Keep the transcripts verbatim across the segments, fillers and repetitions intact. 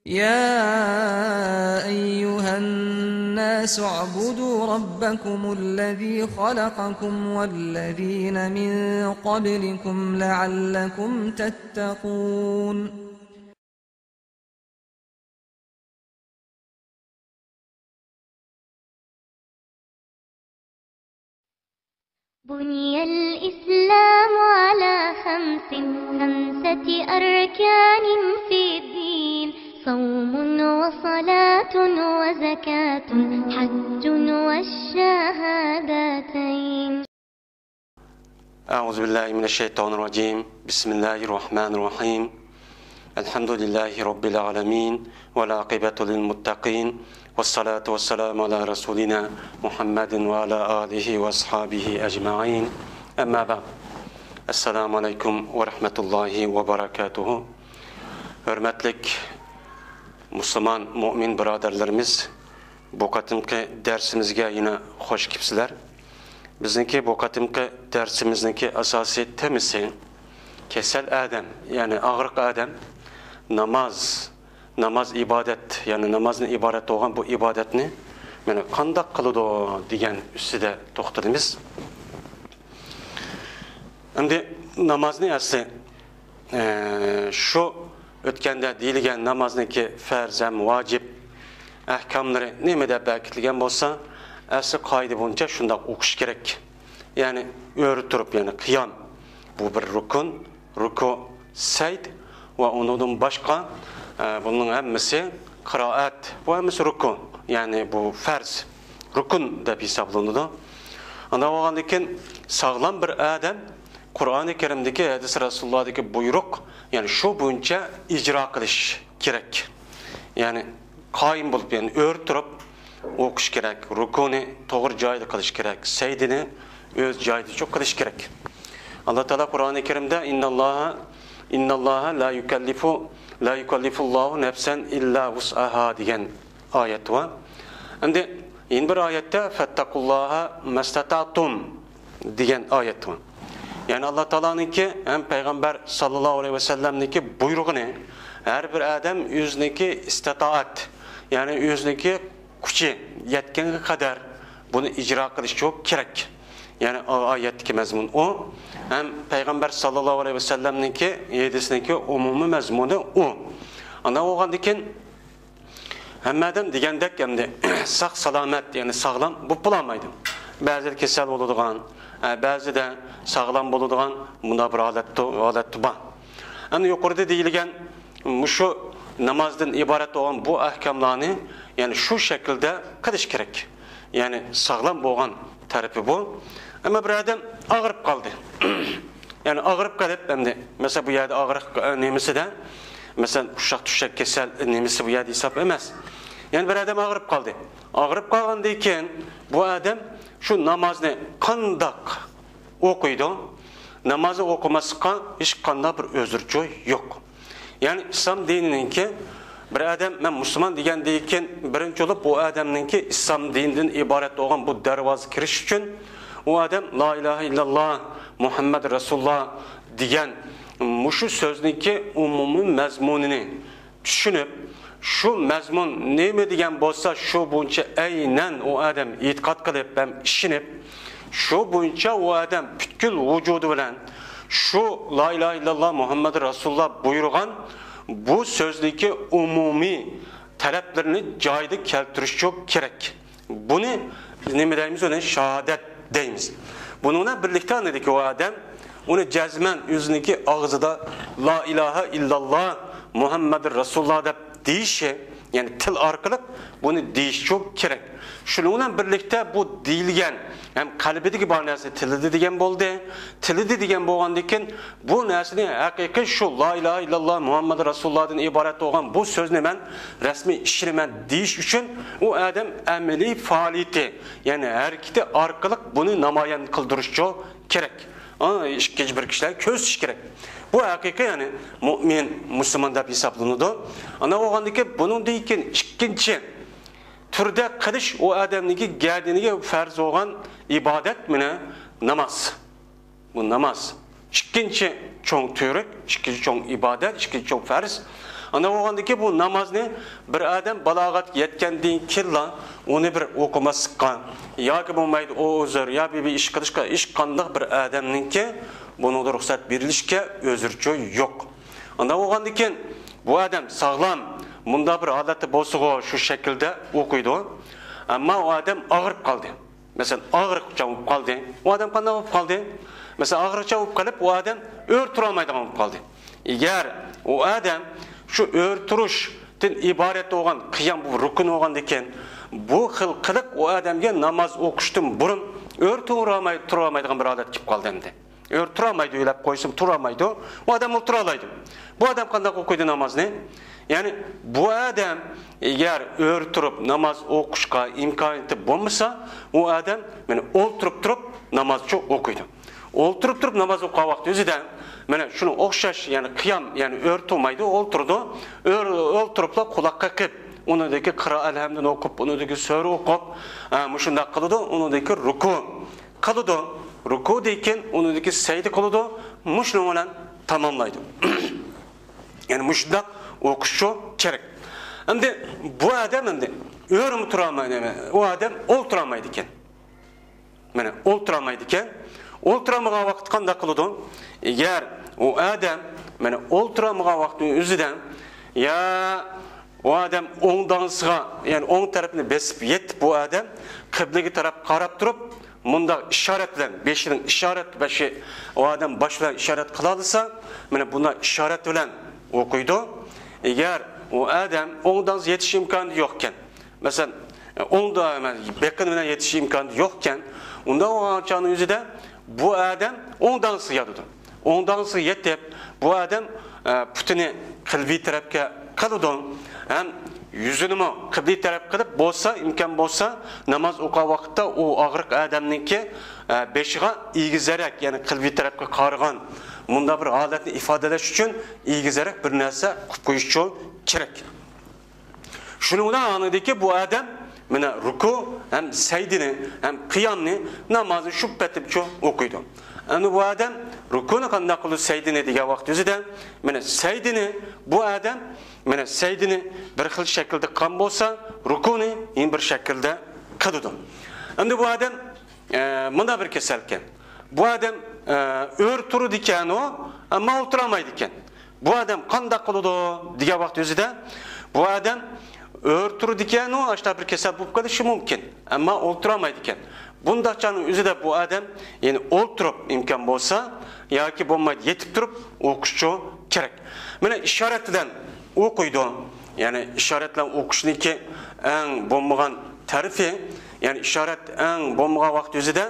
يا أيها الناس اعبدوا ربكم الذي خلقكم والذين من قبلكم لعلكم تتقون. بني الإسلام على خمس، خمسة أركان في الدين، صوم وصلاة وزكاة حج والشهادتين. أعوذ بالله من الشيطان الرجيم. بسم الله الرحمن الرحيم. الحمد لله رب العالمين. والعاقبة للمتقين. والصلاة والسلام على رسولنا محمد وعلى آله وأصحابه أجمعين. أما بعد. السلام عليكم ورحمة الله وبركاته. ھۆرمەتلىك مۇسۇلمان مۇئمىن بۇرادەرلىرىمىز، بۇ قېتىمقى دەرسىمىزگە يەنە خوش كېلىپسىلەر. بىزنىڭكى بۇ قېتىمقى دەرسىمىزنىڭكى ئاساسىي تېمىسى كېسەل ئادەم، يەنى ئاغرىق ئادەم ناماز، ناماز ئىبادەت، يەنى نامازدىن ئىبارەت بولغان بۇ ئىبادەتنى مانا قانداق قىلىدۇ دېگەن ئۈستىدە توختىلىمىز. ئەمدى نامازنى ئەسلى، ئە، شۇ ئۆتكەندە دېيىلگەن نامازنىڭكى پەرز ھەم ۋاجىپ ئەھكاملىرى نېمە دەپ بەكىتىلگەن بولسا، ئەسلى قائىدە بويىچە شۇنداق ئوقۇش كېرەك. يەنى ئۆرە تۇرۇپ، يەنى قىيام، بۇ بىر رۇكۇن، رۇكۇ، سەجدە ۋە ئۇنىڭدىن باشقا، ئە، بۇنىڭ ھەممىسى قىرائەت، بۇ ھەممىسى رۇكۇن، يەنى بۇ پەرز، رۇكۇن دەپ ھېسابلىنىدۇ. ئانداق بولغاندىن كېيىن ساغلام بىر ئادەم قۇرئانى كەرىمدىكى، ھەدىس رەسۇلۇللاھدىكى بۇيرۇق، يەنى شۇ بويىچە ئىجرا قىلىش كېرەك. يەنى قايىم بولۇپ، يەنى ئۆرە تۇرۇپ ئوقۇش كېرەك، رۇكۇنى توغرا جايىدا قىلىش كېرەك، سەجدىنى ئۆز جايىدا قىلىش كېرەك. ئاللا تائالا قۇرئانى كەرىمدە، «ئىنناللاھا، ئىنناللاھا لا يۇكەللىفۇ، لا يۇكەللىفۇللاھۇ نەفسەن ئىللا ۋۇسئەھا» دېگەن ئايەت بار. ئەمدى يەنە بىر ئايەتتە، «فەتتەقۇللاھا مەستەتەئتۇم» دېگەن ئايەت بار. يەنى ئاللا تائالانىڭكى ھەم پەيغەمبەر ساللاللاھۇ ئەلەيھى ۋەسەللەمنىڭكى بۇيرۇغىنى ھەر بىر ئادەم ئۆزىنىڭكى ئىستىتائەت، يەنى ئۆزىنىڭكى كۈچى يەتكەنگە قەدەر بۇنى ئىجرا قىلىشى كېرەك. يەنى ئا-، ئايەتتىكى مەزمۇن ئۇ. ھەم پەيغەمبەر ساللاللاھۇ ئەلەيھى ۋەسەللەمنىڭكى ھەدىسىنىڭكى ئومۇمىي مەزمۇنى ئۇ. ئانداق بولغاندىن كېيىن ھەممە ئادەم دېگەندەك ئەمدى ساق-سالامەت، يەنى ساغلام بولۇپ بولالمايدۇ. بەزىدە كېسەل بولىدىغان، ئە، بەزىدە ساغلام بولىدىغان مۇنداق بىر ھالەتتۇ-، ھالەتتە بار. ئەمدى يۇقىرىدا دېيىلگەن مۇشۇ نامازدىن ئىبارەت بولغان بۇ ئەھكاملارنى، يەنى شۇ شەكىلدە قىلىش كېرەك. يەنى ساغلام بولغان تەرىپى بۇ. ئەمما بىر ئادەم ئاغرىپ قالدى. يەنى ئاغرىپ قېلىپ، ئەمدى، مەسىلەن، بۇ يەردە ئاغرىق، ئە، نېمىسىدە، مەسىلەن، ئۇششاق-چۈششەك كېسەل نېمىسى بۇ يەردە ھېساب ئەمەس. يەنى بىر ئادەم ئاغرىپ قالدى. ئاغرىپ قالغاندىن كېيىن بۇ ئادەم شۇ نامازنى قانداق ئوقۇيدۇ؟ نامازنى ئوقۇماسلىققا ھېچقانداق بىر ئۆزرىچۇ يوق. يەنى ئىسلام دىنىنىڭكى بىر ئادەم، مەن مۇسۇلمان دېگەندىن كېيىن، بىرىنچى بولۇپ، ئۇ ئادەمنىڭكى ئىسلام دىنىدىن ئىبارەت بولغان بۇ دەرۋازا كىرىش ئۈچۈن، ئۇ ئادەم لا ئىلاھە ئىللاللا، مۇھەممەد رەسۇلۇللا دېگەن مۇشۇ سۆزنىڭكى ئومۇمىي مەزمۇنىنى چۈشىنىپ، شۇ مەزمۇن نېمە دېگەن بولسا، شۇ بويىچە ئەينەن ئۇ ئادەم ئېتىقاد قىلىپ ھەم ئىشىنىپ، شۇ بويىچە ئۇ ئادەم پۈتكۈل ۋۇجۇدى بىلەن شۇ لا ئىلاھە ئىللاللا مۇھەممەد رەسۇلۇللا بۇيرۇغان بۇ سۆزنىڭكى ئومۇمىي تەرەپلىرىنى جايىدا كەلتۈرۈشى كېرەك. بۇنى بىز نېمە دەيمىز؟ ئۇنى شاھادەت دەيمىز. بۇنىڭ بىلەن بىرلىكتە ئاندىكى ئۇ ئادەم ئۇنى جەزمەن ئۆزىنىڭكى ئاغزىدا لا ئىلاھە ئىللاللا مۇھەممەدۇر رەسۇلۇللا دەپ دېيىشى، يەنى تىل ئارقىلىق بۇنى دېيىشى كېرەك. شۇنىڭ بىلەن بىرلىكتە بۇ دېيىلگەن ھەم قەلبىدىكى بار نەرسە تىلىدا دېگەن بولدى. تىلىدا دېگەن بولغاندىن كېيىن بۇ نەرسىنى ھەقىقىي شۇ لا ئىلاھە ئىللاللا مۇھەممەدۇر رەسۇلۇللادىن ئىبارەت بولغان بۇ سۆزنى مەن رەسمىي ئىشىنىمەن دېيىش ئۈچۈن ئۇ ئادەم ئەمەلىي پائالىيىتى، يەنى ھەرىكىتى ئارقىلىق بۇنى نامايان قىلدۇرۇشى كېرەك. ئا، ئىككىنچى بىر كىشىلەر كۆرسىتىش كېرەك. بۇ ھەقىقىي، يەنى مۇئمىن، مۇسۇلمان دەپ ھېسابلىنىدۇ. ئانا بولغاندىن كېيىن بۇنىڭدىن كېيىن ئىككىنچى تۈردە قىلىش ئۇ ئادەمنىڭكى گەدىنىگە پەرز بولغان ئىبادەت مانا ناماز. بۇ ناماز. ئىككىنچى چوڭ تۈرى، ئىككىنچى چوڭ ئىبادەت، ئىككىنچى چوڭ پەرز. ئانداق بولغاندىكىن بۇ نامازنى بىر ئادەم بالاغەتكە يەتكەندىن كېيىنلا ئۇنى بىر ئوقۇماسلىققا ياكى بولمايدۇ ئۇ ئۇزۇر يا بىر ئىش قىلىشقا ھېچقانداق بىر ئادەمنىڭكى بۇنىڭدا رۇخسەت بېرىلىشكە ئۆزرىچۇ يوق. ئانداق بولغاندىكىن بۇ ئادەم ساغلام، مۇنداق بىر ھالەتتە بولسىغۇ شۇ شەكىلدە ئوقۇيدۇ. ئەمما ئۇ ئادەم ئاغرىپ قالدى. مەسىلەن، ئاغرىقچان بولۇپ قالدى. ئۇ ئادەم قانداق بولۇپ قالدى؟ مەسىلەن، ئاغرىقچان بولۇپ قېلىپ، ئۇ ئادەم ئۆرە تۇرالمايدىغان بولۇپ قالدى. ئەگەر ئۇ ئادەم شۇ ئۆرە تۇرۇشتىن ئىبارەت بولغان قىيام بۇ رۇكۇن بولغاندىكىن، بۇ خىل قىلىق ئۇ ئادەمگە ناماز ئوقۇشتىن بۇرۇن ئۆرە تۇرالماي، تۇرالمايدىغان بىر ھالەتكە كېلىپ قالدى ئەمدى. ئۆرە تۇرالمايدۇ، ئۆيلەپ قويسىمۇ تۇرالمايدۇ. ئۇ ئادەم ئولتۇرالايدۇ. بۇ ئادەم قانداق ئوقۇيدۇ نامازنى؟ يەنى بۇ ئادەم ئەگەر ئۆرە تۇرۇپ ناماز ئوقۇشقا ئىمكانىيىتى بولمىسا، ئۇ ئادەم مانا ئولتۇرۇپ تۇرۇپ نامازچۇ ئوقۇيدۇ. ئولتۇرۇپ تۇرۇپ ناماز ئوقۇغان ۋاقتى ئۆزىدە مانا شۇنىڭ ئوخشاش، يەنى قىيام، يەنى ئۆرە تۇرمايدۇ، ئولتۇرىدۇ. ئۆر-، ئولتۇرۇپلا قۇلاق قېقىپ، ئۇنىڭدىكى قىرائەت ھەمدىنى ئوقۇپ، ئۇنىڭدىكى سۈرە ئوقۇپ، ئە، مۇشۇنداق قىلىدۇ، ئۇنىڭدىكى رۇكۇ قىلىدۇ. رۇكۇدىن كېيىن ئۇنىڭدىكى سەجدە قىلىدۇ. مۇشۇنىڭ بىلەن تاماملايدۇ. يەنى مۇشۇنداق ئوقۇشچۇ كېرەك. ئەمدى بۇ ئادەم ئەمدى ئۆرىمۇ تۇرالمايدۇ. ئۇ ئادەم ئولتۇرالمايدىكەن. مانا ئولتۇرالمايدىكەن. ئولتۇرالمىغان ۋاقىتتا قانداق قىلىدۇ؟ ئەگەر ئۇ ئادەم مانا ئولتۇرالمىغان ۋاقىتنىڭ ئۆزىدە يا ئۇ ئادەم ئوڭ داڭزىسىغا، يەنى ئوڭ تەرىپىنى بېسىپ يېتىپ، بۇ ئادەم قىبلىگە تەرەپ قاراپ تۇرۇپ، مۇنداق ئىشارەت بىلەن، بېشىنىڭ ئىشارەت، بېشى، ئۇ ئادەم باش بىلەن ئىشارەت قىلالىسا، مانا بۇنداق ئىشارەت بىلەن ئوقۇيدۇ. ئەگەر ئۇ ئادەم ئوڭ داڭزىغا يېتىش ئىمكانى يوقكەن، مەسىلەن، ئوڭدا بېقىنى بىلەن يېتىش ئىمكانى يوقكەن، ئۇنداق بولغان چاغنىڭ ئۆزىدە بۇ ئادەم ئوڭ داڭزىسىغا ياتىدۇ. ئوڭ داڭزىسىغا يېتىپ، بۇ ئادەم، ئە، پۇتىنى قىبلىي تەرەپكە قىلىدۇ ھەم يۈزىنىمۇ قىبلىي تەرەپ قىلىپ بولسا، ئىمكان بولسا، ناماز ئوقۇغان ۋاقىتتا ئۇ ئاغرىق ئادەمنىڭكى، ئە، بېشىغا ئېگىزرەك، يەنى قىبلىي تەرەپكە قارىغان مۇنداق بىر ھالەتنى ئىپادىلەش ئۈچۈن ئېگىزرەك بىر نەرسە قىلىپ قويۇشچۇ كېرەك. شۇنىڭ بىلەن ئاندىن كېيىن بۇ ئادەم مانا رۇكۇ ھەم سەجدىنى ھەم قىيامنى نامازنى شۇ پېتىمچۇ ئوقۇيدۇ. ئەمدى بۇ ئادەم رۇكۇنى قانداق قىلىدۇ، سەجدىنى دېگەن ۋاقىت ئۆزىدە، مانا سەجدىنى بۇ ئادەم، مانا سەجدىنى بىر خىل شەكىلدە قىلغان بولسا، رۇكۇنى يەنە بىر شەكىلدە قىلىدۇ. ئەمدى بۇ ئادەم ئە، مۇنداق بىر كېسەلكەن. بۇ ئادەم، ئە، ئۆرە تۇرىدىكەنۇ، ئەمما ئولتۇرالمايدىكەن. بۇ ئادەم قانداق قىلىدۇ دېگەن ۋاقىت ئۆزىدە، بۇ ئادەم ئۆرە تۇرىدىكەنۇ، ئاشۇنداق بىر كېسەل بولۇپ قېلىشى مۇمكىن، ئەمما ئولتۇرالمايدىكەن. بۇنداق چاغنىڭ ئۆزىدە بۇ ئادەم يەنى ئولتۇرۇپ ئىمكان بولسا ياكى بولمايدۇ يېتىپ تۇرۇپ ئوقۇشچۇ كېرەك. مانا ئىشارەت بىلەن ئوقۇيدۇ. يەنى ئىشارەت بىلەن ئوقۇشنىڭكى ئەڭ بولمىغان تەرىپى، يەنى ئىشارەت ئەڭ بولمىغان ۋاقىت ئۆزىدە،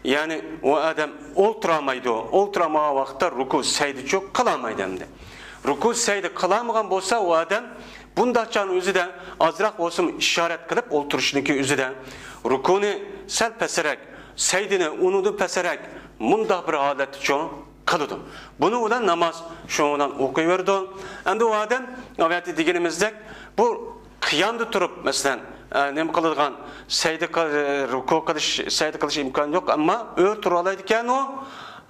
يەنى ئۇ ئادەم ئولتۇرالمايدۇ. ئولتۇرالمىغان ۋاقىتتا رۇكۇ سەجدىچۇ قىلالمايدۇ ئەمدى. رۇكۇ سەجدە قىلالمىغان بولسا، ئۇ ئادەم بۇنداق چاغنىڭ ئۆزىدە ئازراق بولسىمۇ ئىشارەت قىلىپ ئولتۇرۇشنىڭكى ئۆزىدە رۇكۇنى سەل پەسرەك، سەجدىنى ئۇنىڭدىن پەسرەك، مۇنداق بىر ھالەتتىچۇ قىلىدۇ. بۇنىڭ بىلەن ناماز شۇنىڭ بىلەن ئوقۇيۋېرىدۇ. ئەمدى ئۇ ئادەم ئەۋەتى دېگىنىمىزدەك بۇ قىيامدا تۇرۇپ، مەسىلەن، ئە، نېمە قىلىدىغان، سەجدە قىل-، رۇكۇ قىلىش، سەجدە قىلىش ئىمكانى يوق، ئەمما ئۆرە تۇرالايدىكەن ئۇ،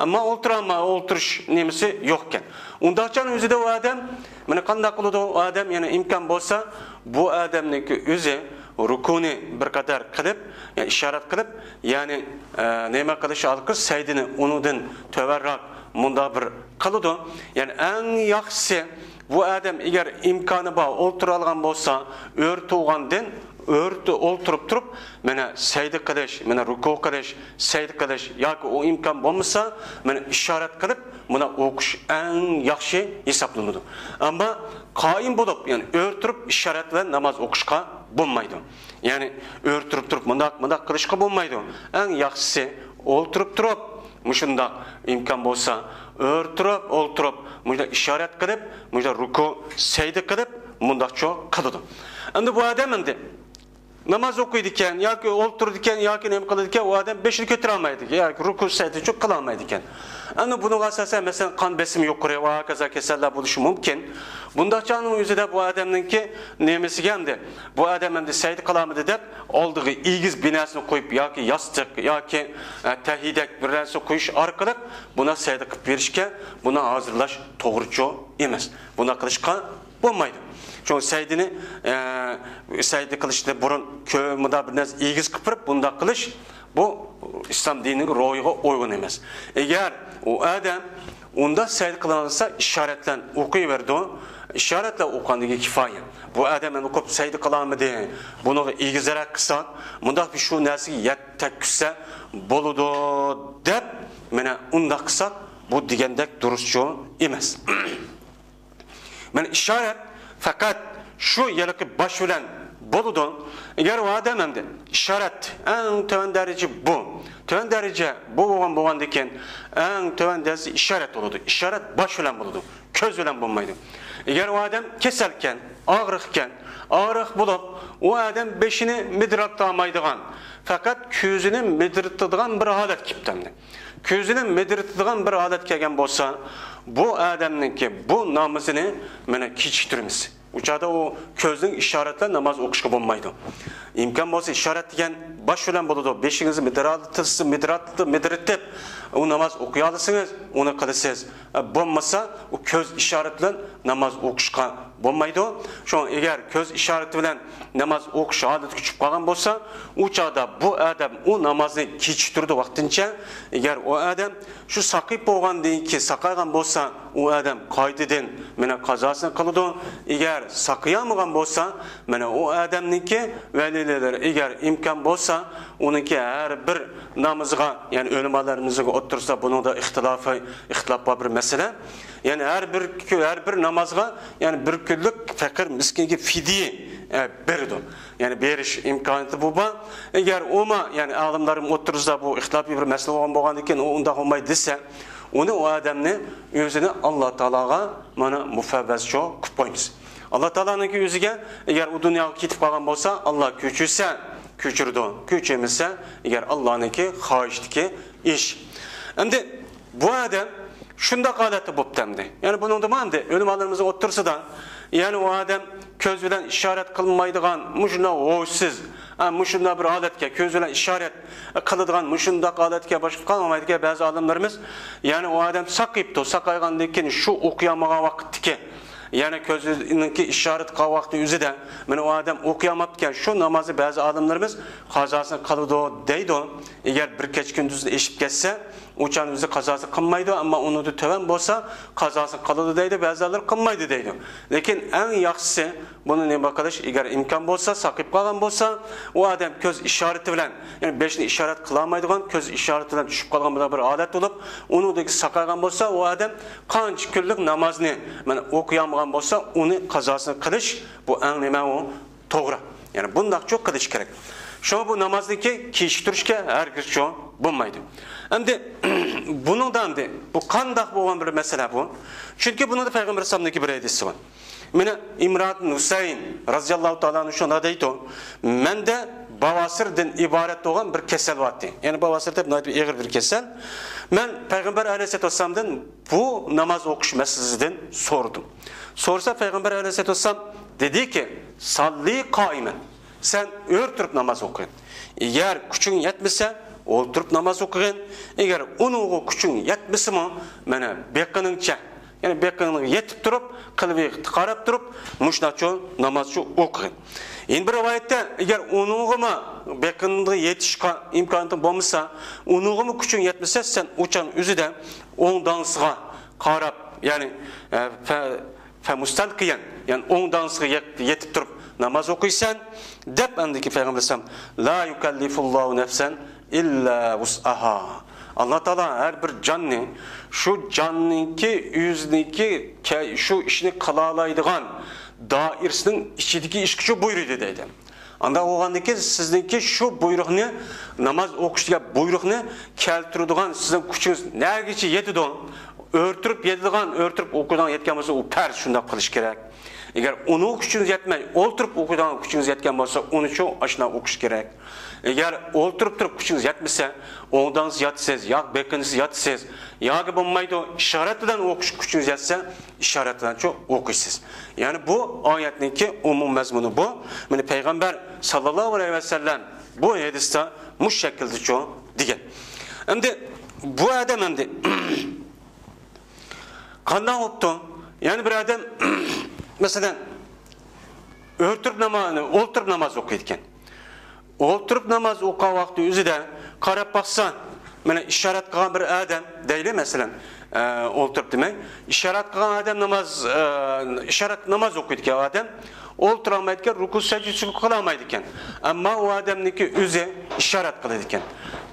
ئەمما ئولتۇرالما-، ئولتۇرۇش نېمىسى يوقكەن. ئۇنداقچە ئۆزىدە ئۇ ئادەم، مانا قانداق قىلىدۇ ئۇ ئادەم، يەنى ئىمكان بولسا، بۇ ئادەمنىڭكى ئۆزى رۇكۇنى بىر قەدەر قىلىپ، يەنى ئىشارەت قىلىپ، يەنى، ئە، نېمە قىلىش ئارقىلىق سەجدىنى ئۇنىڭدىن تۆۋەنرەك مۇنداق بىر قىلىدۇ. يەنى ئەڭ ياخشىسى، بۇ ئادەم ئەگەر ئىمكانى بار ئولتۇرالىغان بولسا، ئۆرە تۇرغاندىن، ئۆرە تۇ-، ئولتۇرۇپ تۇرۇپ، مانا سەجدە قىلىش، مانا رۇكۇ قىلىش، سەجدە قىلىش ياكى ئۇ ئىمكان بولمىسا، مانا ئىشارەت قىلىپ، مانا ئوقۇش ئەڭ ياخشى ھېسابلىنىدۇ. ئەمما قائىم بولۇپ، يەنى ئۆرە تۇرۇپ ئىشارەت بىلەن ناماز ئوقۇشقا بولمايدۇ. يەنى ئۆرە تۇرۇپ تۇرۇپ مۇنداق، مۇنداق قىلىشقا بولمايدۇ. ئەڭ ياخشىسى ئولتۇرۇپ تۇرۇپ، مۇشۇنداق ئىمكان بولسا، ئۆرە تۇرۇپ، ئولتۇرۇپ، مۇشۇنداق ئىشارەت قىلىپ، مۇشۇنداق رۇكۇ، سەجدە قىلىپ، مۇنداقچۇ قىلىدۇ. ئەمدى بۇ ئادەم ئەمدى ناماز ئوقۇيدىكەن ياكى ئولتۇرىدىكەن ياكى نېمە قىلىدىكەن، ئۇ ئادەم بېشىنى كۆتۈرەلمەيدىكەن ياكى رۇكۇ سەجدىچۇ قىلالمايدىكەن. ئەمدى بۇنىڭغا ئاساسەن، مەسىلەن، قان بېسىمى يۇقىرى ۋە ھاكازا كېسەللەر بولۇشى مۇمكىن. بۇنداق چاغنىڭ ئۆزىدە بۇ ئادەمنىڭكى نېمىسىگە ئەمدى، بۇ ئادەم ئەمدى سەجدە قىلالمىدى دەپ، ئالدىغا ئېگىز بىر نەرسىنى قويۇپ ياكى ياستۇق ياكى، ئە، تەھىيەدەك بىر نەرسە قويۇش ئارقىلىق بۇنى سەجدە قىلىپ بېرىشكە بۇنى ھازىرلاش توغرىچۇ ئەمەس. بۇنداق قىلىشقا بولمايدۇ. شۇڭا سەجدىنى، ئە، سەجدە قىلىشتىن بۇرۇن كۆ-، مۇنداق بىر نەرسە ئېگىز قىلىپ بۇنداق قىلىش، بۇ ئىسلام دىنىنىڭ روھىغا ئۇيغۇن ئەمەس. ئەگەر ئۇ ئادەم ئۇنداق سەجدە قىلالىسا، ئىشارەت بىلەن ئوقۇيۋېرىدۇ. ئىشارەت بىلەن ئوقۇغاندىن كېيىن كۇپايە. بۇ ئادەم ئەمدى قوپ سەجدە قىلالمىدى، بۇنىڭغا ئېگىزرەك قىلساق، مۇنداق بىر شۇ نەرسىگە يەت تەگكۈزسە بولىدۇ دەپ، مانا ئۇنداق قىلساق، بۇ دېگەندەك دۇرۇسچۇ ئەمەس. مانا ئىشارەت پەقەت شۇ ھېلىقى باش بىلەن بولىدۇ. ئەگەر ئۇ ئادەم ئەمدى ئىشارەت ئەڭ تۆۋەن دەرىجە بۇ. تۆۋەن دەرىجە بۇ بولغان، بولغاندىكىن ئەڭ تۆۋەن دەرىجە ئىشارەت بولىدۇ. ئىشارەت باش بىلەن بولىدۇ. كۆز بىلەن بولمايدۇ. ئەگەر ئۇ ئادەم كېسەلكەن، ئاغرىقكەن، ئاغرىق بولۇپ، ئۇ ئادەم بېشىنى مىدىرلىتالمايدىغان، پەقەت كۆزىنى مىدىرلىتىدىغان بىر ھالەت كېلىپتۇ ئەمدى. كۆزىنى مىدىرلىتىدىغان بىر ھالەت كەلگەن بولسا، بۇ ئادەمنىڭكى بۇ نامىزىنى مانا كېچىكتۈرىمىز. ئۇ چاغدا ئۇ كۆزنىڭ ئىشارەت بىلەن ناماز ئوقۇشقا بولمايدۇ. ئىمكان بولسا ئىشارەت دېگەن باش بىلەن بولىدۇ. بېشىڭىزنى مىدىرلىتىپ، مىدىرلىتىپ، مىدىرلىتىپ ئۇ ناماز ئوقۇيالىسىڭىز، ئۇنى قىلىسىز. بولمىسا ئۇ كۆز ئىشارىتى بىلەن ناماز ئوقۇشقا بولمايدۇ. شۇڭا ئەگەر كۆز ئىشارىتى بىلەن ناماز ئوقۇش ھالىتىگە چۈشۈپ قالغان بولسا، ئۇ چاغدا بۇ ئادەم ئۇ نامازنى كېچىكتۈرىدۇ ۋاقتىنچە. ئەگەر ئۇ ئادەم شۇ ساقىيىپ بولغاندىن كېيىن ساقايغان بولسا، ئۇ ئادەم قايتىدىن مانا قازاسىنى قىلىدۇ. ئەگەر ساقىيالمىغان بولسا، مانا ئۇ ئادەمنىڭكى ۋەلىلىرى، ئەگەر ئىمكان بولسا، ئۇنىڭكى ھەر بىر نامىزىغا، يەنى ئۆلىمالىرىمىزنىڭ ئوتتۇرىسىدا بۇنىڭدا ئىختىلاپى، ئىختىلاپ بار بىر مەسىلە. يەنى ھەر بىر كۈ-، ھەر بىر نامازغا، يەنى بىر كۈنلۈك پەقىر مىسكىنگە فىدىيە، ئە، بېرىدۇ. يەنى بېرىش ئىمكانىيىتى بۇ بار. ئەگەر ئۇمۇ، يەنى ئالىملارنىڭ ئوتتۇرىسىدا بۇ ئىختىلاپىي بىر مەسىلە بولغان، بولغاندىن كېيىن ئۇ ئۇنداق بولمايدۇ دېسە، ئۇنى، ئۇ ئادەمنى ئۆزىنى ئاللا تائالاغا مانا مۇپەۋۋەزچۇ قىلىپ قويىمىز. ئاللا تائالانىڭكى ئۆزىگە، ئەگەر ئۇ دۇنياغا كېتىپ قالغان بولسا، ئاللا كۆچۈرسە كۆچۈرىدۇ، كۆچۈرمىسە، ئەگەر ئاللانىڭكى خاھىشىدىكى ئىش. ئەمدى بۇ ئادەم شۇنداق ھالەتتە بوپتۇ ئەمدى. يەنى بۇنىڭدىمۇ ئەمدى ئۆلىمالىرىمىزنىڭ ئوتتۇرىسىدا، يەنى ئۇ ئادەم كۆز بىلەن ئىشارەت قىلمايدىغان، مۇشۇنداق ھوشسىز، ھە، مۇشۇنداق بىر ھالەتكە، كۆز بىلەن ئىشارەت قىلىدىغان مۇشۇنداق ھالەتكە باشقا قالمايدىكەن بەزى ئالىملىرىمىز. يەنى ئۇ ئادەم ساقىيىپتۇ، ساقايغاندىن كېيىن شۇ ئوقۇيالمىغان ۋاقىتتىكى، يەنى كۆزىنىڭكى ئىشارەت قىلغان ۋاقتى ئۆزىدە، مانا ئۇ ئادەم ئوقۇيالماپتىكەن، شۇ نامازنى بەزى ئالىملىرىمىز قازاسىنى قىلىدۇ دەيدۇ. ئەگەر بىر كەچە كۈندۈزدىن ئېشىپ كەتسە، ئۇ چاغنى ئۆزى قازاسى قىلمايدۇ، ئەمما ئۇنىڭدىن تۆۋەن بولسا، قازاسى قىلىدۇ دەيدۇ، بەزىلەر قىلمايدۇ دەيدۇ. لېكىن ئەڭ ياخشىسى، بۇنى نېمە قىلىش، ئەگەر ئىمكان بولسا، ساقىيىپ قالغان بولسا، ئۇ ئادەم كۆز ئىشارىتى بىلەن، يەنى بېشىنى ئىشارەت قىلالمايدىغان، كۆز ئىشارىتى بىلەن چۈشۈپ قالغان بىر ھالەت بولۇپ، ئۇنىڭدىن ساقايغان بولسا، ئۇ ئادەم قانچە كۈنلۈك نامازنى مانا ئوقۇيالمىغان بولسا، ئۇنى قازاسىنى قىلىش، بۇ ئەڭ نېمە ئۇ؟ توغرا. يەنى بۇنداقچۇ قىلىش كېرەك. شۇڭا بۇ نامازنىڭكى كېچىكتۈرۈشكە ھەرگىزچۇ بولمايدۇ. ئەمدى بۇنىڭدا ئەمدى بۇ قانداق بولغان بىر مەسىلە بۇ؟ چۈنكى بۇنىڭدا پەيغەمبەر ئەلەيھىسسالامنىڭكى بىر ھەدىسى بار. مانا ئىمران ھۈسەيىن رازىياللاھۇ تائالا ئەنھۇ شۇنداق دەيدۇ، مەندە باۋاسىردىن ئىبارەت بولغان بىر كېسەل بار ئىدى. يەنى باۋاسىر دەپ ناھايىتى ئېغىر بىر كېسەل. مەن پەيغەمبەر ئەلەيھىسسالاتۇ ۋەسسالامدىن بۇ ناماز ئوقۇش مەسىلىسىدىن سورىدىم. سورىسا پەيغەمبەر ئەلەيھىسسالاتۇ ۋەسسالام دېدىكى، ساللى قائما، سەن ئۆرە تۇرۇپ ناماز ئوقۇغىن. ئەگەر كۈچۈڭ يەتمىسە، ئولتۇرۇپ ناماز ئوقۇغىن. ئەگەر ئۇنىڭغا كۈچۈڭ يەتمىسىمۇ، مانا بېقىنىڭچە، يەنى بېقىنىڭغا يېتىپ تۇرۇپ، قىبلىگە قاراپ تۇرۇپ، مۇشۇنداقچۇ نامازچۇ ئوقۇغىن. يەنە بىر رىۋايەتتە، ئەگەر ئۇنىڭغىمۇ، بېقىنىڭغا يېتىشقا ئىمكانىيىتىڭ بولمىسا، ئۇنىڭغىمۇ كۈچۈڭ يەتمىسە، سەن ئۇ چاغنىڭ ئۆزىدە ئوڭ داڭزىغا قاراپ، يەنى، ئە، فە-، فەمۇستەلقىيەن، يەنى ئوڭ داڭزىغا يەت-، يېتىپ تۇرۇپ ناماز ئوقۇيسەن، دەپ ئاندىكى پەيغەمبەر ئەلەيھىسسالام، لا يۇكەللىفۇللاھۇ نەفسەن ئىللا ۋۇسئەھا. ئاللا تائالا ھەر بىر جاننى شۇ جاننىڭكى ئۆزىنىڭكى كە-، شۇ ئىشنى قىلالايدىغان دائىرىسىنىڭ ئىچىدىكى ئىشقىچۇ بۇيرۇيدۇ دەيدۇ. ئانداق بولغاندىكىن سىزنىڭكى شۇ بۇيرۇقنى، ناماز ئوقۇش دېگەن بۇيرۇقنى كەلتۈرىدىغان سىزنىڭ كۈچىڭىز نەگىچە يېتىدۇ؟ ئۆرە تۇرۇپ يېتىدىغان، ئۆرە تۇرۇپ ئوقۇيدىغان يەتكەن بولسا، ئۇ پەرز، شۇنداق قىلىش كېرەك. ئەگەر ئۇنىڭغا كۈچىڭىز يەتمەي، ئولتۇرۇپ ئوقۇيدىغان كۈچىڭىز يەتكەن بولسا، ئۇنىچۇ ئاشۇنداق ئوقۇش كېرەك. ئەگەر ئولتۇرۇپ تۇرۇپ كۈچىڭىز يەتمىسە، ئوڭ داڭزىسى ياتىسىز، ياكى بېقىنىسى ياتىسىز، ياكى بولمايدۇ، ئىشارەت بىلەن ئوقۇش كۈچىڭىز يەتسە، ئىشارەت بىلەنچۇ ئوقۇيسىز. يەنى بۇ ئايەتنىڭكى ئومۇم مەزمۇنى بۇ. مانا پەيغەمبەر ساللاللاھۇ ئەلەيھى ۋەسەللەم بۇ ھەدىستە مۇشۇ شەكىلدىچۇ دېگەن. ئەمدى بۇ ئادەم ئەمدى قانداق بوپتۇ؟ يەنى بىر ئادەم مەسىلەن، ئۆلتۈرۈپ نامازنى، ئولتۇرۇپ ناماز ئوقۇيدىكەن. ئولتۇرۇپ ناماز ئوقۇغان ۋاقتى ئۆزىدە قاراپ باقسا، مانا ئىشارەت قىلغان بىر ئادەم دەيلى، مەسىلەن، ئە، ئولتۇرۇپ دېمەي، ئىشارەت قىلغان ئادەم ناماز، ئە، ئىشارەت ناماز ئوقۇيدىكەن ئادەم، ئولتۇرالمايدىكەن، رۇكۇ سەجدىسىگە قىلالمايدىكەن. ئەمما ئۇ ئادەمنىڭكى ئۆزى ئىشارەت قىلىدىكەن.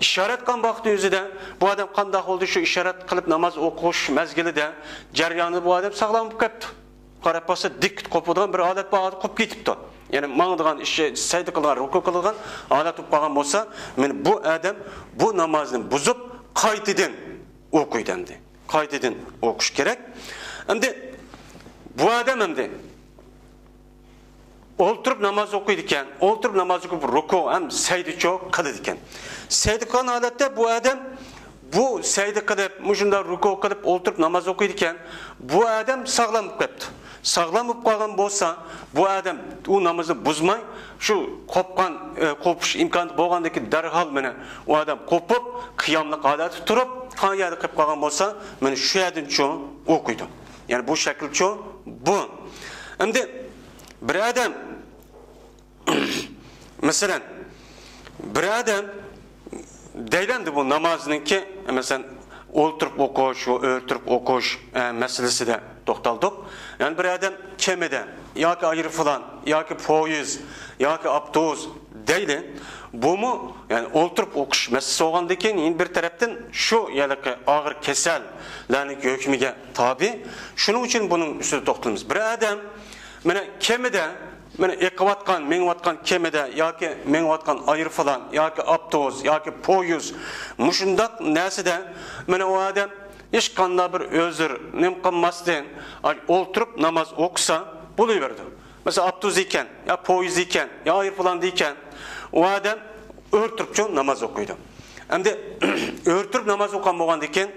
ئىشارەت قىلغان ۋاقتى ئۆزىدە بۇ ئادەم قانداق بولدى؟ شۇ ئىشارەت قىلىپ ناماز ئوقۇش مەزگىلىدە، جەريانىدا بۇ ئادەم ساغلام بولۇپ كەپتۇ. قاراپ باقسا، دىك قوپىدىغان بىر ھالەت بار، قوپۇپ كېتىپتۇ. يەنى ماڭىدىغان ئىشى، سەجدە قىلىدىغان، رۇكۇ قىلىدىغان ھالەت بولۇپ قالغان بولسا، مانا بۇ ئادەم بۇ نامازنى بۇزۇپ، قايتىدىن ئوقۇيدۇ ئەمدى. قايتىدىن ئوقۇش كېرەك. ئەمدى بۇ ئادەم ئەمدى ئولتۇرۇپ ناماز ئوقۇيدىكەن، ئولتۇرۇپ ناماز ئوقۇپ، رۇكۇ ھەم سەجدىچۇ قىلىدىكەن. سەجدە قىلغان ھالەتتە بۇ ئادەم بۇ سەجدە قىلىپ، مۇشۇنداق رۇكۇ قىلىپ ئولتۇرۇپ ناماز ئوقۇيدىكەن، بۇ ئادەم ساغلام بولۇپ قېپتۇ. ساغلام بولۇپ قالغان بولسا، بۇ ئادەم ئۇ نامىزىنى بۇزماي، شۇ قوپقان، ئە، قوپۇش ئىمكانى بولغاندىكىن دەرھال مانا ئۇ ئادەم قوپۇپ، قىياملىق ھالەتتە تۇرۇپ، قايەردە قېلىپ قالغان بولسا، مانا شۇ يەردىنچۇ ئوقۇيدۇ. يەنى بۇ شەكىلچۇ بۇ. ئەمدى بىر ئادەم مەسىلەن، بىر ئادەم دەيلەمدى بۇ نامازنىڭكى، مەسىلەن، ئولتۇرۇپ ئوقۇش، ئۆرتۈرۈپ ئوقۇش، ئە، مەسىلىسىدە توختالدۇق. يەنى بىر ئادەم كېمىدە ياكى ئايروپىلان ياكى پويىز ياكى ئاپتوبۇس دەيلى، بۇمۇ، يەنى ئولتۇرۇپ ئوقۇش مەسىلىسى بولغاندىكىن، يەنە بىر تەرەپتىن شۇ ھېلىقى ئاغىر كېسەللەرنىڭ ھۆكمىگە تابىئ. شۇنىڭ ئۈچۈن بۇنىڭ ئۈستىدە توختىلىمىز. بىر ئادەم مانا كېمىدە، مانا ئېقىۋاتقان، مېڭىۋاتقان كېمىدە ياكى مېڭىۋاتقان ئايروپىلان ياكى ئاپتوبۇس ياكى پويىز، مۇشۇنداق نەرسىدە مانا ئۇ ئادەم ھېچقانداق بىر ئۆزۈر نېمە قىلماستىن، ئاي، ئولتۇرۇپ ناماز ئوقۇسا بولۇۋېرىدۇ. مەسىلەن، ئاپتوبۇس ئىكەن، يا پويىز ئىكەن، يا ئايروپىلان ئىكەن، ئۇ ئادەم ئۆرتۈرۈپچۇ ناماز ئوقۇيدۇ. ئەمدى ئۆرتۈرۈپ ناماز ئوقۇغان بولغاندىكىن،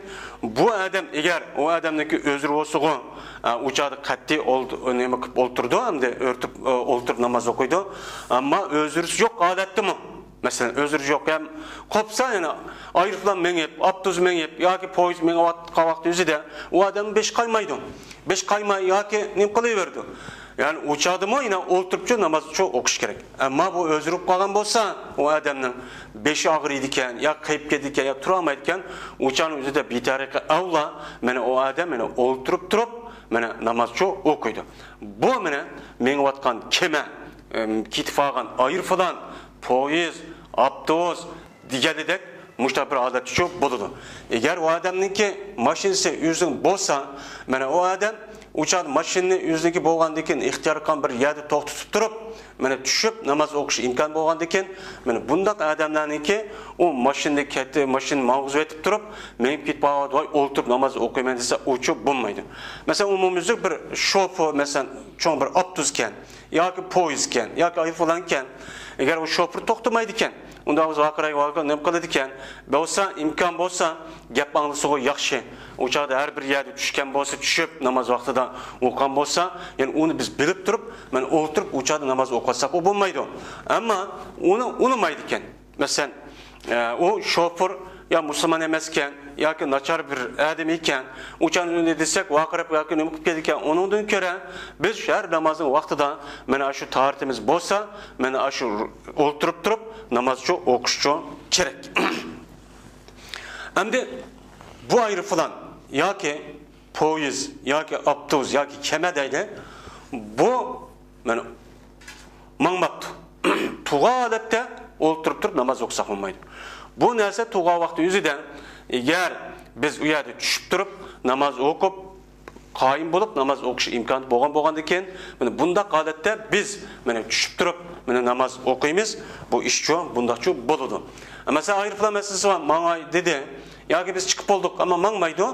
بۇ ئادەم ئەگەر ئۇ ئادەمنىڭكى ئۆزرى بولسىغۇ، ئە، ئۇ چاغدا قەتئىي ئولت-، نېمە قىلىپ ئولتۇرىدۇ، ئەمدى ئۆرتۈپ، ئە، ئولتۇرۇپ ناماز ئوقۇيدۇ. ئەمما ئۆزرىسى يوق ھالەتتىمۇ، مەسىلەن، ئۆزرىسى يوق ھەم قوپسا، يەنە ئايروپىلان مېڭىپ، ئاپتوبۇس مېڭىپ ياكى پويىز مېڭىۋاتقان ۋاقتى ئۆزىدە ئۇ ئادەمنىڭ بېشى قايمايدۇ. بېشى قايماي ياكى نېمە قىلىۋېرىدۇ. يەنى ئۇ چاغدىمۇ يەنە ئولتۇرۇپچۇ نامازچۇ ئوقۇش كېرەك. ئەمما بۇ ئۆزرە بولۇپ قالغان بولسا، ئۇ ئادەمنىڭ بېشى ئاغرىيدىكەن، يا قېيىپ كېتىدىكەن، يا تۇرالمايدىكەن، ئۇ چاغنىڭ ئۆزىدە بىتەرىقە ئەۋلا، مانا ئۇ ئادەم مانا ئولتۇرۇپ تۇرۇپ، مانا نامازچۇ ئوقۇيدۇ. بۇ مانا مېڭىۋاتقان كېمە، ئىم، كېتىپ قالغان ئايروپىلان، پويىز، ئاپتوبۇس، دېگەنىدەك مۇشۇنداق بىر ھالەتتىچۇ بولىدۇ. ئەگەر ئۇ ئادەمنىڭكى ماشىنىسى ئۆزىنىڭ بولسا، مانا ئۇ ئادەم ئۇ چاغدا ماشىنىنى ئۆزىنىڭكى بولغاندىكىن ئىختىيار قىلغان بىر يەردە توختىتىپ تۇرۇپ، مانا چۈشۈپ ناماز ئوقۇش ئىمكان بولغاندىكىن، مانا بۇنداق ئادەملەرنىڭكى ئۇ ماشىنىنى كەتتى، ماشىنىنى ماڭغۇزۇۋېتىپ تۇرۇپ، مېڭىپ كېتىپ بارغان، ۋاي، ئولتۇرۇپ ناماز ئوقۇيمەن دېسە، ئۇچۇ بولمايدۇ. مەسىلەن، ئومۇميۈزلۈك بىر شوپۇر، مەسىلەن، چوڭ بىر ئاپتوبۇس ئىكەن، ياكى پويىز ئىكەن، ياكى ئايروپىلان ئىكەن، ئەگەر ئۇ شوپۇر توختىمايدىكەن، ئۇنداق بولسا ۋارقىراي ۋارقىراي نېمە قىلىدىكەن؟ بولسا، ئىمكان بولسا، گەپ ئاڭلىسىغۇ ياخشى. ئۇ چاغدا ھەر بىر يەردە چۈشكەن بولسا، چۈشۈپ ناماز ۋاقتىدا ئوقۇغان بولسا، يەنى ئۇنى بىز بىلىپ تۇرۇپ، مانا ئولتۇرۇپ ئۇ چاغدا ناماز ئوقۇۋاتساق، ئۇ بولمايدۇ. ئەمما ئۇنى ئۇنىمايدىكەن. مەسىلەن، ئە، ئۇ شوپۇر يا مۇسۇلمان ئەمەسكەن ياكى ناچار بىر ئادەم ئىكەن، ئۇ چاغدا ئۇنى دېسەك، ۋارقىراپ ياكى نېمە قىلىپ كېتىدىكەن. ئۇنىڭدىن كۆرە بىز ھەر نامازنىڭ ۋاقتىدا مانا شۇ تاھارىتىمىز بولسا، مانا شۇ ئولتۇرۇپ تۇرۇپ نامازچۇ ئوقۇشچۇ كېرەك. ئەمدى بۇ ئايروپىلان ياكى پويىز ياكى ئاپتوبۇس ياكى كېمە دەيلى، بۇ مانا ماڭماپتۇ. تۇرغان ھالەتتە ئولتۇرۇپ تۇرۇپ ناماز ئوقۇساق بولمايدۇ. بۇ نەرسە تۇرغان ۋاقتى ئۆزىدە، ئەگەر بىز ئۇ يەردە چۈشۈپ تۇرۇپ ناماز ئوقۇپ، قايىم بولۇپ ناماز ئوقۇش ئىمكانى بولغان بولغاندىكىن، مانا بۇنداق ھالەتتە بىز مانا چۈشۈپ تۇرۇپ مانا ناماز ئوقۇيمىز. بۇ ئىشچۇ بۇنداقچۇ بولىدۇ. مەسىلەن، ئايروپىلان مەسىلىسى بار، ماڭاي دېدى. ياكى بىز چىقىپ بولدۇق، ئەمما ماڭمايدۇ.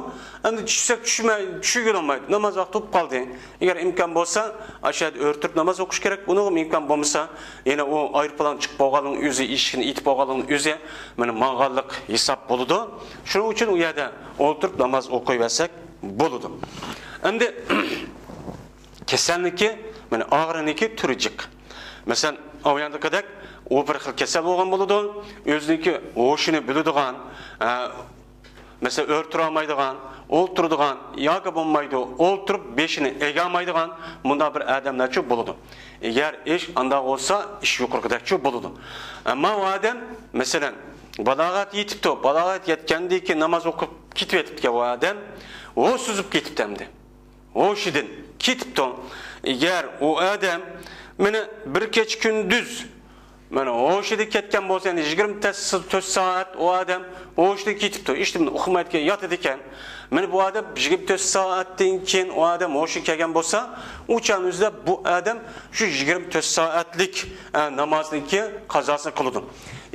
ئەمدى چۈشسەك چۈشمەي، چۈشكىلى بولمايدۇ. ناماز ۋاقتى بولۇپ قالدى. ئەگەر ئىمكان بولسا، ئاشۇ يەردە ئۆرتۈرۈپ ناماز ئوقۇش كېرەك. ئۇنىڭغىمۇ ئىمكان بولمىسا، يەنە ئۇ ئايروپىلان چىقىپ بولغانلىقىنىڭ ئۆزى، ئىشىكىنى ئېتىپ بولغانلىقىنىڭ ئۆزى مانا ماڭغانلىق ھېساب بولىدۇ. شۇنىڭ ئۈچۈن ئۇ يەردە ئولتۇرۇپ ناماز ئوقۇيۋەرسەك بولىدۇ. ئەمدى كېسەلنىكى، مانا ئاغرىنىكى تۈرى جىق. مەسىلەن، ئاۋۇياندىكىدەك ئۇ بىر خىل كېسەل بولغان بولىدۇ. ئۆزىنىڭكى ھوشىنى بۆلىدىغان، ئە، مەسىلەن، ئۆرە تۇرالمايدىغان، ئولتۇرىدىغان ياكى بولمايدۇ، ئولتۇرۇپ بېشىنى ئەگەلمەيدىغان مۇنداق بىر ئادەملەرچۇ بولىدۇ. ئەگەر ئىش ئانداق بولسا، ئىش يۇقىرىقىدەكچۇ بولىدۇ. ئەمما ئۇ ئادەم، مەسىلەن، بالاغەت يېتىپتۇ، بالاغەت يەتكەندىن كېيىن ناماز ئوقۇپ كېتىۋېتىپتىكەن ئۇ ئادەم، ھوشسىزىپ كېتىپتۇ ئەمدى. ھوشىدىن كېتىپتۇ. ئەگەر ئۇ ئادەم مانا بىر كېچە كۈندۈز مانا ھوشىدىن كەتكەن بولسا، يەنى يىگىرمە تۆت سائەت ئۇ ئادەم ھوشىدىن كېتىپتۇ. ھېچنېمىنى ئۇقمايدىكەن، ياتىدىكەن. مانا بۇ ئادەم يىگىرمە تۆت سائەتتىن كېيىن ئۇ ئادەم ھوشىغا كەلگەن بولسا، ئۇ چاغنىڭ ئۆزىدە بۇ ئادەم شۇ يىگىرمە تۆت سائەتلىك، ئە، نامازنىڭكى قازاسىنى قىلىدۇ.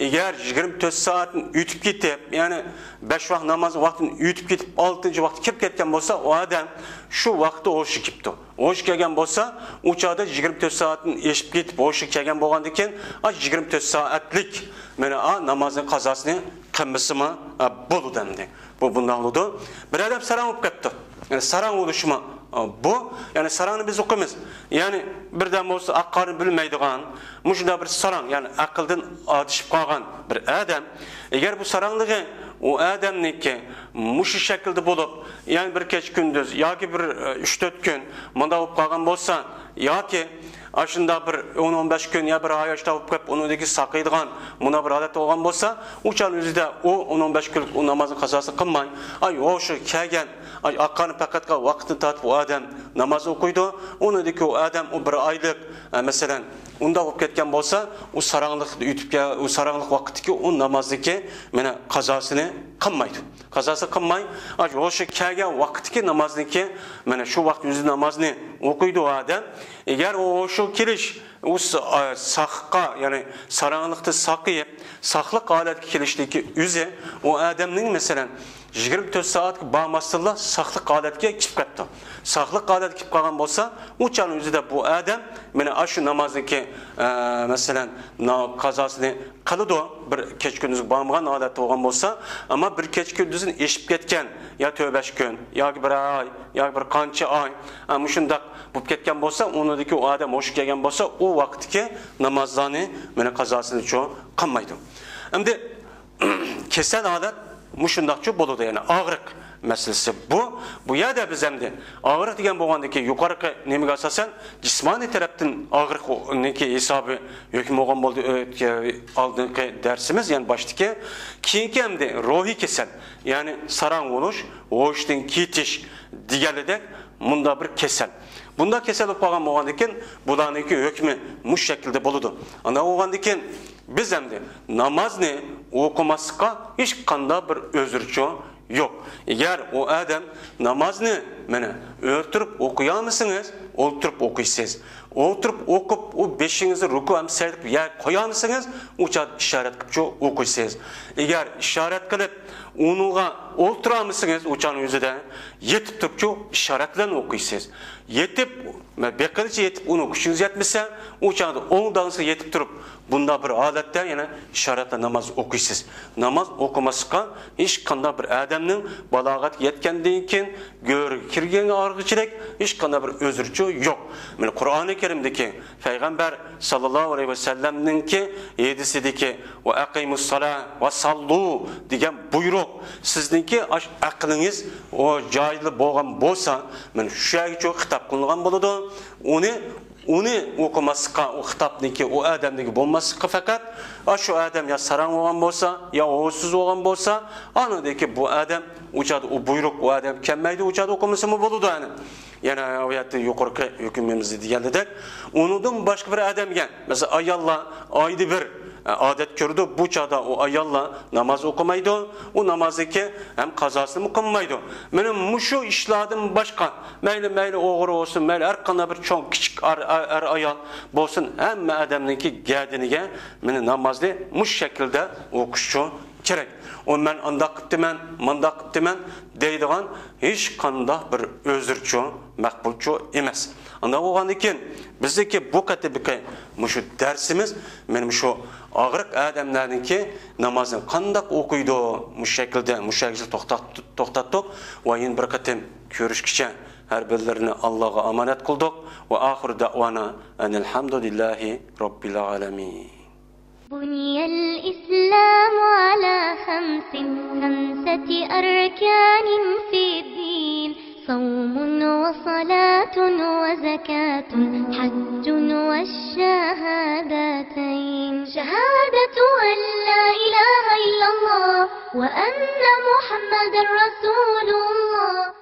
ئەگەر يىگىرمە تۆت سائەتتىن ئۆتۈپ كېتىپ، يەنى بەش ۋاق ناماز ۋاقتىدىن ئۆتۈپ كېتىپ، ئالتىنچى ۋاقىتتا كىرىپ كەتكەن بولسا، ئۇ ئادەم شۇ ۋاقىتتا ھوشىغا كېلىپتۇ. ھوشىغا كەلگەن بولسا، ئۇ چاغدا يىگىرمە تۆت سائەتتىن ئېشىپ كېتىپ، ھوشىغا كەلگەن بولغاندىن كېيىن، ئا، يىگىرمە تۆت سائەتلىك مانا، ئا، نامازنىڭ قازاسىنى قىلمىسىمۇ، ئا، بولىدۇ ئەمدى. بۇ بۇنداق بولىدۇ. بىر ئادەم ساراڭ بولۇپ كەپتۇ. يەنى ساراڭ بولۇشمۇ، ئا، بۇ، يەنى ساراڭنى بىز ئوقۇيمىز. يەنى بىردەم بولسا ئاقارنى بىلمەيدىغان، مۇشۇنداق بىر ساراڭ، يەنى ئەقىلدىن ئادىشىپ قالغان بىر ئادەم. ئەگەر بۇ ساراڭلىقى ئۇ ئادەمنىڭكى مۇشۇ شەكىلدە بولۇپ، يەنى بىر كېچە كۈندۈز ياكى بىر، ئە، ئۈچ تۆت كۈن مۇنداق بولۇپ قالغان بولسا، ياكى ئاشۇنداق بىر ئون، ئون بەش كۈن يا بىر ئاي ئاشۇنداق بولۇپ قېلىپ، ئۇنىڭدىكى ساقىيىدىغان مۇنداق بىر ھالەت بولغان بولسا، ئۇ چاغنىڭ ئۆزىدە ئۇ ئون، ئون بەش كۈنلۈك ئۇ نامازنىڭ قازاسىنى قىلماي، ئاي، ھوشىغا كەلگەن، ئاي، ئاقارنى پەقەتلا ۋاقتىنى تارتىپ ئۇ ئادەم ناماز ئوقۇيدۇ. ئۇنىڭدىكى ئۇ ئادەم ئۇ بىر ئايلىق، ئە، مەسىلەن، ئۇنداق بولۇپ كەتكەن بولسا، ئۇ ساراڭلىق ئۆتۈپ كە-، ئۇ ساراڭلىق ۋاقىتتىكى ئۇ نامازنىڭكى مانا قازاسىنى قىلمايدۇ. قازاسى قىلماي، ئاشۇ ھوشى كەلگەن ۋاقىتتىكى نامازنىكى، مانا شۇ ۋاقىت ئۆزى نامازنى ئوقۇيدۇ ئۇ ئادەم. ئەگەر ئۇ ھوشىغا كېلىش، ئۇ س-، ئا، ساقلىققا، يەنى ساراڭلىقتا ساقىيىپ، ساقلىق ھالەتكە كېلىشتىكى ئۆزى، ئۇ ئادەمنىڭ، مەسىلەن، يىگىرمە تۆت سائەتكە بارماستىنلا ساقلىق ھالەتكە كېلىپ قاپتۇ. ساقلىق ھالەتكە كېلىپ قالغان بولسا، ئۇ چاغنىڭ ئۆزىدە بۇ ئادەم، مانا ئاشۇ نامازنىكى، ئا، مەسىلەن، نا-، قازاسىنى قىلىدۇ، بىر كېچە كۈندۈز بارمىغان ھالەتتە بولغان بولسا، ئەمما بىر كېچە كۈندۈزدىن ئېشىپ كەتكەن، يا تۆت بەش كۈن، ياكى بىر ئاي، ياكى بىر قانچە ئاي، ئە، مۇشۇنداق بولۇپ كەتكەن بولسا، ئۇنىڭدىكى ئۇ ئادەم ھوشى كەلگەن بولسا، ئۇ ۋاقىتتىكى نامازلارنى مانا قازاسىنىچۇ قىلمايدۇ. ئەمدى كېسەل ھالەت مۇشۇنداقچۇ بولىدۇ، يەنى ئاغرىق مەسىلىسى بۇ. بۇ يەردە بىز ئەمدى ئاغرىق دېگەن بولغاندىكىن، يۇقىرىقى نېمىگە ئاساسەن جىسمانىي تەرەپتىن ئاغرىقنىڭكى ھېسابى ھۆكۈم بولغان بولدى، ئۆتكە-، ئالدىنقى دەرسىمىز، يەنى باشتىكى. كېيىنكى ئەمدى روھىي كېسەل، يەنى ساراڭ بولۇش، ھوشتىن كېتىش دېگەنلىدەك مۇنداق بىر كېسەل. بۇنداق كېسەل بولۇپ قالغان بولغاندىكىن، بۇلارنىڭكى ھۆكمى مۇشۇ شەكىلدە بولىدۇ. ئانداق بولغاندىكىن، بىز ئەمدى نامازنى ئوقۇماسلىققا ھېچقانداق بىر ئۆزرىچۇ يوق. ئەگەر ئۇ ئادەم نامازنى، مانا، ئولتۇرۇپ ئوقۇيالمىسىڭىز، ئولتۇرۇپ ئوقۇيسىز. ئولتۇرۇپ ئوقۇپ، ئۇ بېشىڭىزنى رۇكۇ ھەم سەجدىگە يەرگە قويالمىسىڭىز، ئۇ چاغدا ئىشارەت قىلىپچۇ ئوقۇيسىز. ئەگەر ئىشارەت قىلىپ، ئۇنىڭغا ئولتۇرالمىسىڭىز، ئۇ چاغنىڭ ئۆزىدە يېتىپ تۇرۇپچۇ ئىشارەت بىلەن ئوقۇيسىز. يېتىپ، بېقىنىچە يېتىپ، ئۇنىڭ كۈچىڭىز يەتمىسە، ئۇ چاغدا ئوڭ داڭزىغا يېتىپ تۇرۇپ، بۇنداق بىر ھالەتتە يەنە ئىشارەتلەر ناماز ئوقۇيسىز. ناماز ئوقۇماسلىققا ھېچقانداق بىر ئادەمنىڭ بالاغەتكە يەتكەندىن كېيىن، گۆرۈگە كىرگەنگە ئارغىچىلىك ھېچقانداق بىر ئۆزرىچۇ يوق. مانا قۇرئانى كەرىمدىكى پەيغەمبەر ساللاللاھۇ ئەلەيھى ۋەسەللەمنىڭكى ھەدىسىدىكى، «ۋەئەقىمۇسسالاھ ۋەسەللۇ» دېگەن بۇيرۇق، سىزنىڭكى ئاش-، ئەقلىڭىز ئۇ جايىدا بولغان بولسا، مانا شۇ يەرگىچۇ خىتاب قىلىنغان بولىدۇ. ئۇنى، ئۇنى ئوقۇماسلىققا، ئۇ خىتابنىڭكى ئۇ ئادەمدىكى بولماسلىققا، پەقەت ئاشۇ ئادەم يا ساراڭ بولغان بولسا، يا ھوشسىز بولغان بولسا، ئانىڭدىكى بۇ ئادەم ئۇ چاغدا ئۇ بۇيرۇق ئۇ ئادەم كەلمەيدۇ، ئۇ چاغدا ئوقۇمىسىمۇ بولىدۇ ئەنە. يەنە ئۇ يەردە يۇقىرىقى ھۆكۈمىمىزدە دېگەنلىدەك، ئۇنىڭدىن باشقا بىر ئادەمگە، مەسىلەن، ئاياللار ئايدا بىر، ئە، ئادەت كۆرىدۇ، بۇ چاغدا ئۇ ئاياللار ناماز ئوقۇمايدۇ، ئۇ نامازنىڭكى ھەم قازاسىنىمۇ قىلمايدۇ. مانا مۇشۇ ئىشلاردىن باشقا، مەيلى، مەيلى ئوغرى بولسۇن، مەيلى ھەر قانداق بىر چوڭ، كىچىك ئەر، ئەر، ئايال بولسۇن، ھەممە ئادەمنىڭكى گەدىنىگە مانا نامازنى مۇشۇ شەكىلدە ئوقۇشچۇ كېرەك. ئۇ مەن ئانداق قىپتىمەن، مانداق قىپتىمەن دەيدىغان ھېچقانداق بىر ئۆزرىچۇ، مەقبۇلچۇ ئەمەس. ئانداق بولغاندىكىن، بىزدىكى بۇ قېتىمقى مۇشۇ دەرسىمىز مانا مۇشۇ ئاغرىق ئادەملەرنىڭكى نامازنى قانداق ئوقۇيدۇ، مۇشۇ شەكىلدە، مۇشۇ شەكىلدە توختات-، توختاتتۇق. ۋە يەنە بىر قېتىم كۆرۈشكىچە ھەر بىرلىرىنى ئاللاغا ئامانەت قىلدۇق. ۋە ئاخىرۇ دەئۋانا ئەنىل ھەمدۇلىللاھى رەببىل ئالەمىن. بني الإسلام على خمس، خمسة أركان في الدين. صوم وصلاة وزكاة حج والشهادتين، شهادة أن لا إله إلا الله وأن محمدا رسول الله.